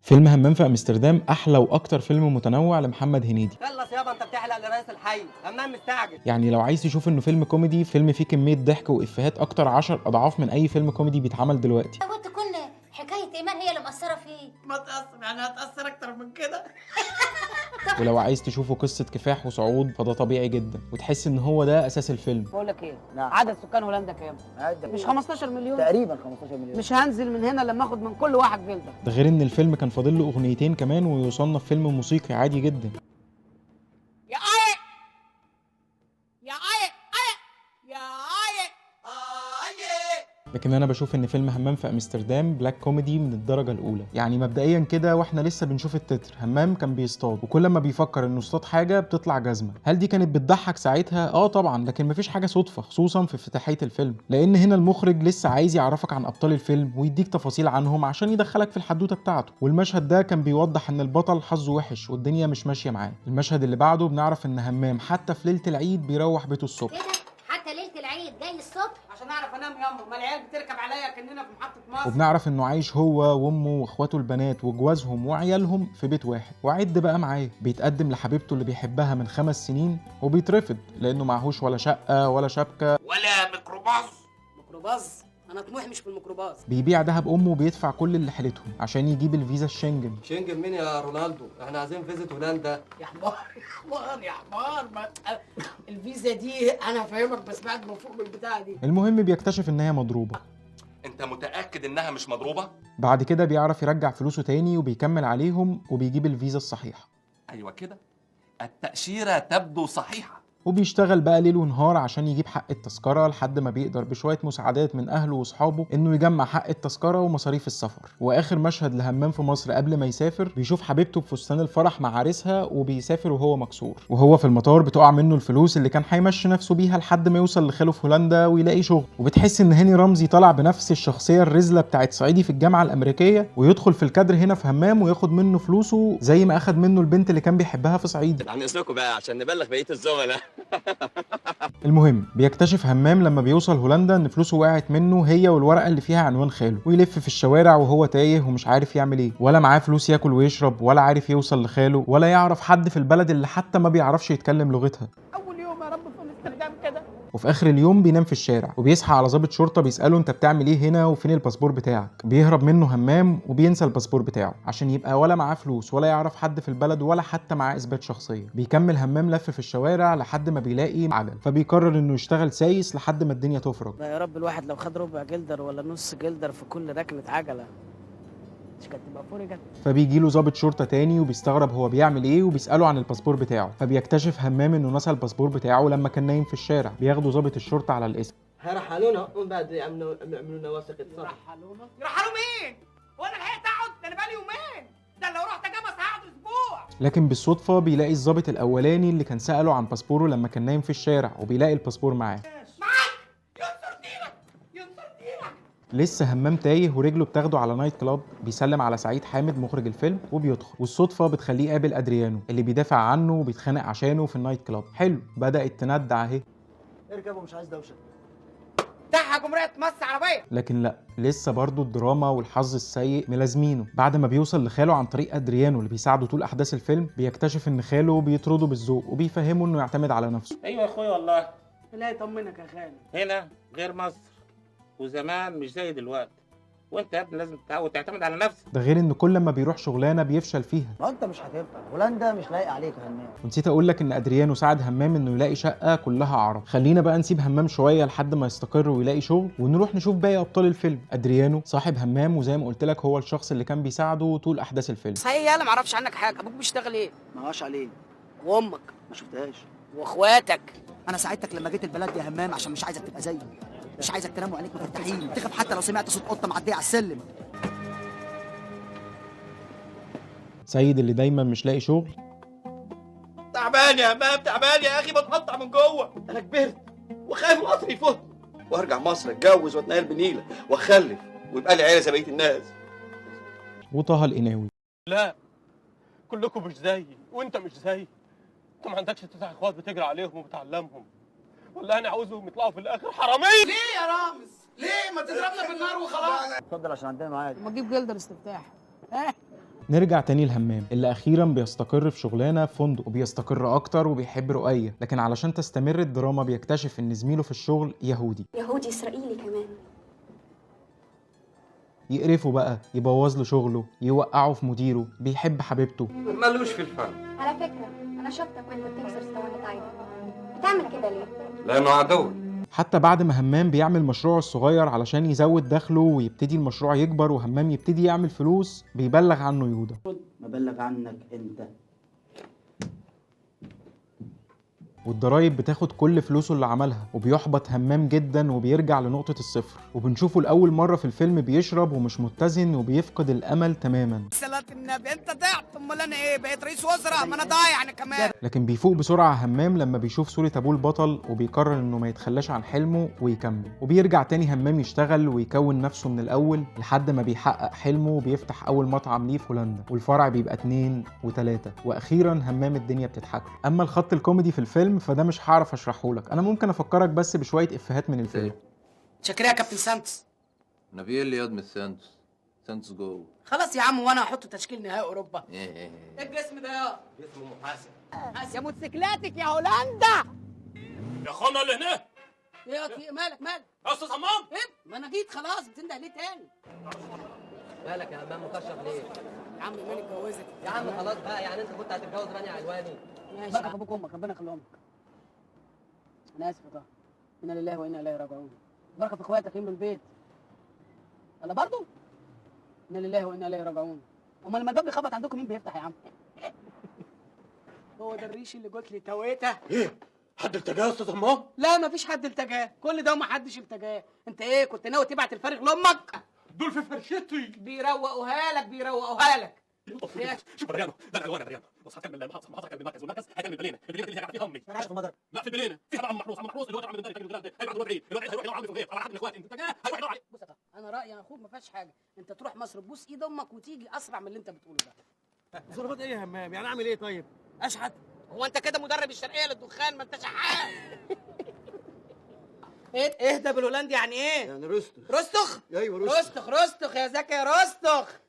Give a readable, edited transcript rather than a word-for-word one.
فيلم همام في امستردام احلى واكتر فيلم متنوع لمحمد هنيدي. خلص يابا، انت بتحلق لرئيس الحي. همام مستعجل. يعني لو عايز تشوف انه فيلم كوميدي، فيلم فيه كمية ضحك وافيهات اكتر 10 اضعاف من اي فيلم كوميدي بيتعمل دلوقتي. وتكون حكاية ايمان هي اللي مأثره فيه. ما تأثر، يعني هتأثر أكتر من كده؟ ولو عايز تشوفه قصة كفاح وصعود فده طبيعي جدا، وتحس ان هو ده اساس الفيلم. بقول لك ايه؟ نعم. عدد سكان هولندا كام؟ مش 15 مليون؟ تقريبا 15 مليون. مش هنزل من هنا لما اخد من كل واحد جلده. ده غير ان الفيلم كان فاضل له اغنيتين كمان ويصنف فيلم موسيقي عادي جدا. يا اي يا اي اي يا اي. لكن انا بشوف ان فيلم همام في امستردام black comedy من الدرجة الاولى. يعني مبدئيا كده واحنا لسه بنشوف التتر، همام كان بيصطاد وكل ما بيفكر انه اصطاد حاجة بتطلع جزمه. هل دي كانت بتضحك ساعتها؟ اه طبعا، لكن مفيش حاجة صدفة، خصوصا في افتتاحيه الفيلم، لان هنا المخرج لسه عايز يعرفك عن ابطال الفيلم ويديك تفاصيل عنهم عشان يدخلك في الحدوتة بتاعته. والمشهد ده كان بيوضح ان البطل حظه وحش والدنيا مش ماشية معاه. المشهد اللي بعده بنعرف ان همام حتى في ليلة العيد بيروح بيته الصبح. كده حتى ليلة العيد جاي الصبح عشان اعرف انام ياما، ما العيال بتركب عليا كاننا في محطة مصر. وبنعرف انه عايش هو وامه واخواته البنات وجوازهم وعيالهم في بيت واحد. وعد بقى معاه، بيتقدم لحبيبته اللي بيحبها من 5 سنين وبيترفض لانه معهوش ولا شقه ولا شبكة ولا ميكروباص. ميكروباص؟ انا طموحي مش في الميكروباص. بيبيع دهب امه وبيدفع كل اللي حيلتهم عشان يجيب الفيزا الشنجن. شنجن مين يا رونالدو؟ احنا عايزين فيزة هولندا. يا حمار يا حمار يا حمار، ما الفيزا دي انا هفهمك بس بعد ما فوق من البتاعه دي. المهم بيكتشف ان هي مضروبة. انت متاكد انها مش مضروبة؟ بعد كده بيعرف يرجع فلوسه تاني وبيكمل عليهم وبيجيب الفيزا الصحيحة. ايوه كده، التاشيره تبدو صحيحه. وبيشتغل بقى ليل ونهار عشان يجيب حق التذكرة لحد ما بيقدر بشوية مساعدات من أهله وأصحابه إنه يجمع حق التذكرة ومصاريف السفر. وآخر مشهد لهمام في مصر قبل ما يسافر، بيشوف حبيبته بفستان الفرح مع عريسها وبيسافر وهو مكسور. وهو في المطار بتقع منه الفلوس اللي كان هيمشي نفسه بيها لحد ما يوصل لخاله في هولندا ويلاقي شغل. وبتحس إن هاني رمزي طلع بنفس الشخصية الرزلة بتاعت صعيدي في الجامعة الأمريكية، ويدخل في الكادر هنا في همام وياخد منه فلوسه زي ما أخد منه البنت اللي كان بيحبها في صعيدي. عن اذنكم بقى عشان نبلغ بقية الزملاء. المهم بيكتشف همام لما بيوصل هولندا ان فلوسه وقعت منه هي والورقة اللي فيها عنوان خاله، ويلف في الشوارع وهو تايه ومش عارف يعمل ايه، ولا معاه فلوس ياكل ويشرب، ولا عارف يوصل لخاله، ولا يعرف حد في البلد اللي حتى ما بيعرفش يتكلم لغتها. اول يوم يا رب في امستردام كده. وفي اخر اليوم بينام في الشارع وبيصحى على ضابط شرطه بيساله انت بتعمل ايه هنا وفين الباسبور بتاعك. بيهرب منه همام وبينسى الباسبور بتاعه عشان يبقى ولا معاه فلوس ولا يعرف حد في البلد ولا حتى معاه اثبات شخصية. بيكمل همام لف في الشوارع لحد ما بيلاقي عجل، فبيقرر انه يشتغل سايس لحد ما الدنيا تفرج. لا يا رب، الواحد لو خد ربع جلدر ولا نص جلدر في كل ركنه عجله مش كانت تبقى فرجت. فبيجي له ضابط شرطه تاني وبيستغرب هو بيعمل ايه وبيساله عن الباسبور بتاعه، فبيكتشف همام انه نسى الباسبور بتاعه لما كان نايم في الشارع. بياخده ضابط الشرطة على الاسم. هيرحلونا ومن بعد يعملوا لنا وثيقة صرف. يرحلونا؟ يرحلوا مين؟ وانا لحقت اقعد؟ ده انا بقالي يومين، ده لو رحت جمص هقعد اسبوع. لكن بالصدفة بيلاقي الضابط الاولاني اللي كان ساله عن باسبوره لما كان نايم في الشارع، وبيلاقي الباسبور معاه. معاك ينصر دينك ينصر دينك. لسه همام تايه ورجله بتاخده على night club، بيسلم على سعيد حامد مخرج الفيلم وبيدخل، والصدفه بتخليه يقابل ادريانو اللي بيدافع عنه وبيتخانق عشانه في ال night club. حلو، بدات تندع اهي. اركب ومش عايز دوشه. تحيا جمهورية مصر عربية. لكن لا، لسه برضه الدراما والحظ السيء ملازمينه. بعد ما بيوصل لخاله عن طريق ادريانو اللي بيساعده طول احداث الفيلم، بيكتشف ان خاله بيطرده بالذوق وبيفهمه انه يعتمد على نفسه. ايوه يا اخويا والله. لا يطمنك يا خالي، هنا غير مصر، وزمان مش زي دلوقتي، وانت يا ابني لازم تتعود تعتمد على نفسك. ده غير ان كل ما بيروح شغلانة بيفشل فيها. ما انت مش هتنفع، هولندا مش لايقة عليك يا همام. ونسيت اقول لك ان ادريانو ساعد همام انه يلاقي شقه كلها عرب. خلينا بقى نسيب همام شوية لحد ما يستقر ويلاقي شغل، ونروح نشوف باقي ابطال الفيلم. ادريانو صاحب همام، وزي ما قلت لك هو الشخص اللي كان بيساعده طول احداث الفيلم. صحيح يالا ما اعرفش عنك حاجة، ابوك بيشتغل ايه؟ ما هوش عليه. وامك؟ ما شفتهاش. واخواتك؟ انا ساعدتك لما جيت البلد يا همام عشان مش عايزك تبقى زيي، مش عايزك تنام وعينيك مفتحين، تخاف حتى لو سمعت صوت قطة معدية على السلم. سيد اللي دايما مش لاقي شغل. تعبان يا همام، تعبان يا اخي، بتقطع من جوه. انا كبرت وخايف القطر يفوت، وارجع مصر اتجوز واتنقل بنيله واخلف ويبقى لي عيله زي بقية الناس. وطه القناوي. لا كلكم مش زيي، وانت مش زيي. انت ما عندكش 9 اخوات بتجري عليهم وبتعلمهم، ولا انا عاوزهم يطلعوا في الاخر حرامية. ليه يا رامز؟ ليه ما تضربنا بالنار وخلاص؟ اتفضل عشان عندنا ميعاد. ما تجيب جلدر استفتاح. ها؟ نرجع تاني لهمام اللي اخيرا بيستقر في شغلانة في فندق، وبيستقر اكتر وبيحب رؤية، لكن علشان تستمر الدراما بيكتشف ان زميله في الشغل يهودي، يهودي اسرائيلي كمان. يقرفه بقى، يبوظ له شغله، يوقعه في مديره، بيحب حبيبته. ملوش في الفن. على فكرة انا شفتك وانت بتكسر اسطوانة عايدة، بتعمل كده ليه؟ لانه عدوي. حتى بعد ما همام بيعمل مشروعه الصغير علشان يزود دخله ويبتدي المشروع يكبر وهمام يبتدي يعمل فلوس، بيبلغ عنه يودا. مبلغ عنك انت. والضرايب بتاخد كل فلوسه اللي عملها، وبيحبط همام جدا وبيرجع لنقطة الصفر. وبنشوفه لأول مرة في الفيلم بيشرب ومش متزن وبيفقد الأمل تماما. صلاة النبي انت ضعت، امال انا ايه؟ بقيت رئيس وزراء؟ ما انا ضايع انا كمان. لكن بيفوق بسرعة همام لما بيشوف صورة أبوه البطل، وبيقرر إنه ما يتخلاش عن حلمه ويكمل. وبيرجع تاني همام يشتغل ويكون نفسه من الأول لحد ما بيحقق حلمه وبيفتح أول مطعم ليه في هولندا، والفرع بيبقى 2 و3، وأخيرا همام الدنيا بتضحك له. أما الخط الكوميدي في الفيلم فده مش هعرف اشرحه لك، انا ممكن افكرك بس بشوية افيهات من الفيلم. شكرا يا كابتن سانتس. نبيل ياض من سانتس، سانتس جو. خلاص يا عم، وانا هحط تشكيل نهائي اوروبا. ايه الجسم ده يا جسم محاسب يا موتوسيكلاتك يا هولندا. يا اخوانا اللي هناك. ايه في مالك مالك يا استاذ همام؟ ايه ما انا جيت خلاص، بتنده ليه تاني؟ مالك يا همام مكشر ليه؟ يا عم ايمان اتجوزت يا عم خلاص بقى، يعني انت كنت هتتجوز رانيا علواني؟ ماشي بقى ابوك وامك ربنا يخليهم لك. انا اسف يا طه، انا لله وانا اليه راجعون. بركة في اخواتك يملوا البيت. انا برضو انا لله وانا اليه راجعون. امال لما الباب بيخبط عندكم مين بيفتح يا عم؟ هو ده الريش اللي قلت لي تويته. ايه حد التجاه يا استاذ همام؟ لا مفيش حد التجاه، كل ده وما حدش التجاه. انت ايه كنت ناوي تبعت الفارغ لامك؟ دول في فرشتي بيروقوها لك بيروقوها لك. شوف بريانو ده العنوان يا بريانو. بص هكمل المحافظة، المحافظة هكمل المركز، والمركز هكمل البلينه، البلينه اللي هيقع فيها امي. في المضرب. لا في البلينه فيها بقى عم محروس، عم محروس اللي هو عم الداري، هيبعت الواد عيد، الواد عيد هيروح يدور عمي في الغيط على حد من اخواتي. انت هيروح يدور عليه. بص يا طه، انا رايي يا اخوك ما فيهاش حاجة، انت تروح مصر تبوس ايد امك وتيجي اسرع من اللي انت بتقوله ده. ظروفات ايه يا همام؟ يعني اعمل ايه طيب؟ اشحت؟ هو انت كده مدرب الشرقية للدخان؟ ما انت شحات. ايه اهدى بالهولندي يعني ايه؟ يعني رستخ. رستخ؟ ايوه رستخ. رستخ رستخ يا زكي يا رستخ.